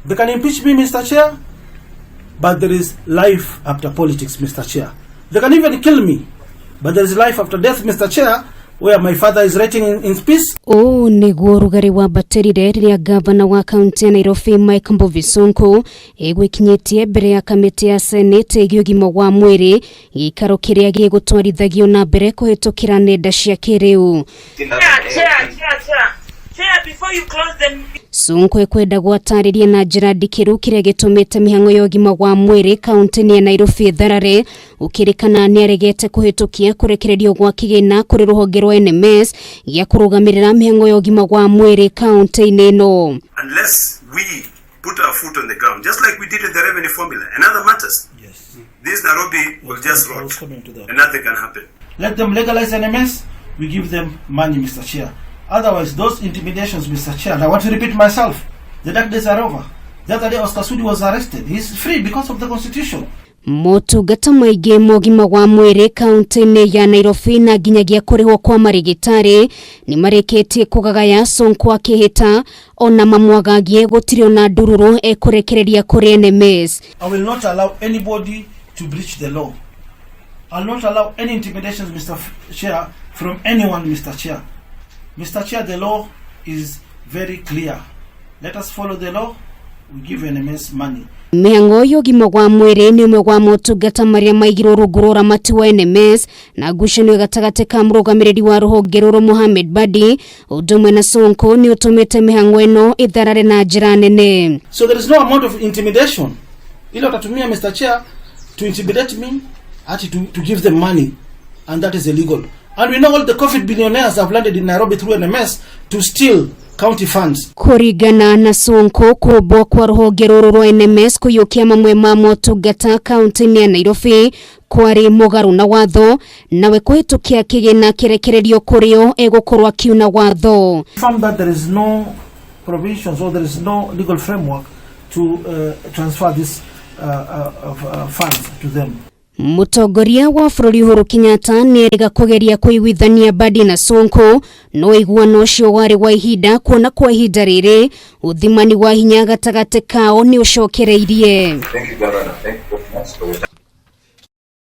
They can impeach me, Mr. Chair, but there is life after politics, Mr. Chair. They can even kill me, but there is life after death, Mr. Chair, where my father is resting in peace. Ũũ nĩguo ũrugarĩ wambatĩrire rĩrĩa ngavana wa kaunti ya Nairobi Mike Mbuvi Sonko egwĩkinyĩtie mbere ya kamĩtĩ ya Senate ĩgiĩ ũgima wa mwĩrĩ, gĩikaro kĩrĩa gĩgũtwarithagio na mbere kũhĩtũkĩra nenda cia kĩrĩu. Chair, chair, chair, chair. Chair, before you close the Sonko ekwenda gwatarĩria na njĩra ndikĩru kĩrĩa gĩtũmĩte mĩhang'o ya ũgima wa mwĩrĩ kaunti-inĩ ya Nairobi ĩtharare, gũkĩrĩkana nĩaregete kũhĩtũkia kũrekererio gwa kĩgĩna kũrĩ rũhonge rwa NMS gĩa kũrũgamĩrĩra mĩhang'o ya ũgima wa mwĩrĩ kaunti-inĩ ĩno. Unless we put our foot on the ground, just like we did with the revenue formula and other matters, this Nairobi will just I was rot coming to that. And nothing can happen. Let them legalize NMS, we give them money, Mr. Chair. Otherwise, those intimidations, Mr. Chair, and I want to repeat myself, the dark days are over. The other day, Oscar Sudi was arrested. He's free because of the constitution. Motungata maingĩ ma ũgima wa mwĩrĩ kaunti-inĩ ya Nairobi na nginyagia kũrĩhwo kwa marĩgĩtarĩ nĩ marĩkĩtie kũgagaya, Sonko akĩhĩta ona mamwagagie gũtirĩ ona ndururu ekũrekereria kũrĩ NMS. I will not allow anybody to breach the law. I'll not allow any intimidations, Mr. Chair, from anyone, Mr. Chair. Mr. Chair, the law is very clear. Let us follow the law. We give NMS money. Mĩhang'o ya ũgima wa mwĩrĩ nĩ ũmwe wa motungata marĩa maigirwo rungu rwa ũramati wa NMS, na ngucanio gatagatĩ ka mũrũgamĩrĩri wa rũhonge rũrũ Mohamed Badi ũndũ ũmwe na Sonko nĩ ũtũmĩte mĩhang'o ĩno ĩtharare na njĩra nene. So there is no amount of intimidation ile watatumia, Mr. Chair, to intimidate me ati to give them money, and that is illegal. And we know all the COVID billionaires have landed in Nairobi through NMS to steal county funds. Kũringana na Sonko, kũmbwo kwa rũhonge rũrũ rwa NMS kũiyũkia mamwe ma motungata kaunti-inĩ ya Nairobi kwarĩ mũgarũ na watho, nawe kũhĩtũkia kĩgĩna kĩrekererio kũrĩo egũkorwo akiuna watho. Found that there is no provisions or there is no legal framework to transfer this funds to them. Mũtongoria wa bũrũri Uhuru Kenyatta nĩ erĩga kũgeria kũiguithania Badi na Sonko, no ũiguano ũcio warĩ wa ihinda, kuona kwa ihinda rĩrĩ ũthimani wa hinya gatagatĩ kao nĩ ũcokereirie. Thank you, Governor. Thank you very much for your time.